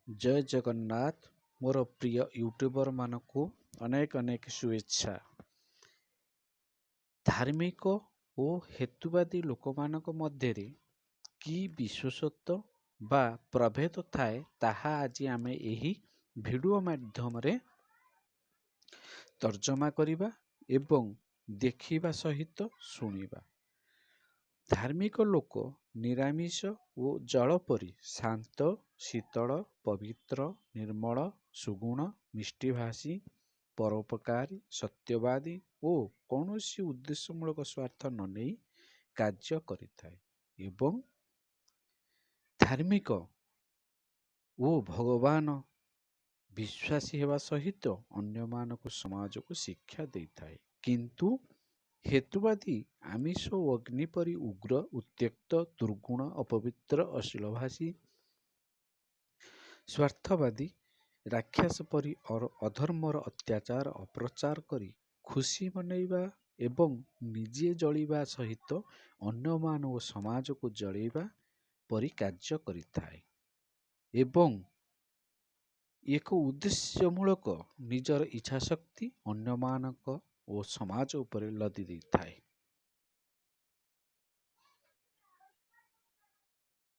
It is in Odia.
ଜୟ ଜଗନ୍ନାଥ। ମୋର ପ୍ରିୟ ୟୁଟ୍ୟୁବରମାନଙ୍କୁ ଅନେକ ଅନେକ ଶୁଭେଚ୍ଛା। ଧାର୍ମିକ ଓ ହେତୁବାଦୀ ଲୋକମାନଙ୍କ ମଧ୍ୟରେ କି ବିଶେଷତ୍ୱ ବା ପ୍ରଭେଦ ଥାଏ, ତାହା ଆଜି ଆମେ ଏହି ଭିଡ଼ିଓ ମାଧ୍ୟମରେ ତର୍ଜମା କରିବା ଏବଂ ଦେଖିବା ସହିତ ଶୁଣିବା। ଧାର୍ମିକ ଲୋକ ନିରାମିଷ ଓ ଜଳ ପରି ଶାନ୍ତ, ଶୀତଳ, ପବିତ୍ର, ନିର୍ମଳ, ସୁଗୁଣ, ମିଷ୍ଟିଭାଷୀ, ପରୋପକାରୀ, ସତ୍ୟବାଦୀ ଓ କୌଣସି ଉଦ୍ଦେଶ୍ୟମୂଳକ ସ୍ୱାର୍ଥ ନ ନେଇ କାର୍ଯ୍ୟ କରିଥାଏ ଏବଂ ଧାର୍ମିକ ଓ ଭଗବାନ ବିଶ୍ୱାସୀ ହେବା ସହିତ ଅନ୍ୟମାନଙ୍କୁ, ସମାଜକୁ ଶିକ୍ଷା ଦେଇଥାଏ। କିନ୍ତୁ ହେତୁବାଦୀ ଆମିଷ ଓ ଅଗ୍ନି ପରି ଉଗ୍ର, ଉତ୍ତ୍ୟକ୍ତ, ଦୁର୍ଗୁଣ, ଅପବିତ୍ର, ଅଶ୍ଳୀଳଭାଷୀ, ସ୍ୱାର୍ଥବାଦୀ, ରାକ୍ଷସ ପରି ଅଧର୍ମର ଅତ୍ୟାଚାର ଅପପ୍ରଚାର କରି ଖୁସି ମନେଇବା ଏବଂ ନିଜେ ଜଳିବା ସହିତ ଅନ୍ୟମାନଙ୍କୁ, ସମାଜକୁ ଜଳେଇବା ପରି କାର୍ଯ୍ୟ କରିଥାଏ ଏବଂ ଏକ ଉଦ୍ଦେଶ୍ୟମୂଳକ ନିଜର ଇଚ୍ଛାଶକ୍ତି ଅନ୍ୟମାନଙ୍କ ଓ ସମାଜ ଉପରେ ଲଦି ଦେଇଥାଏ।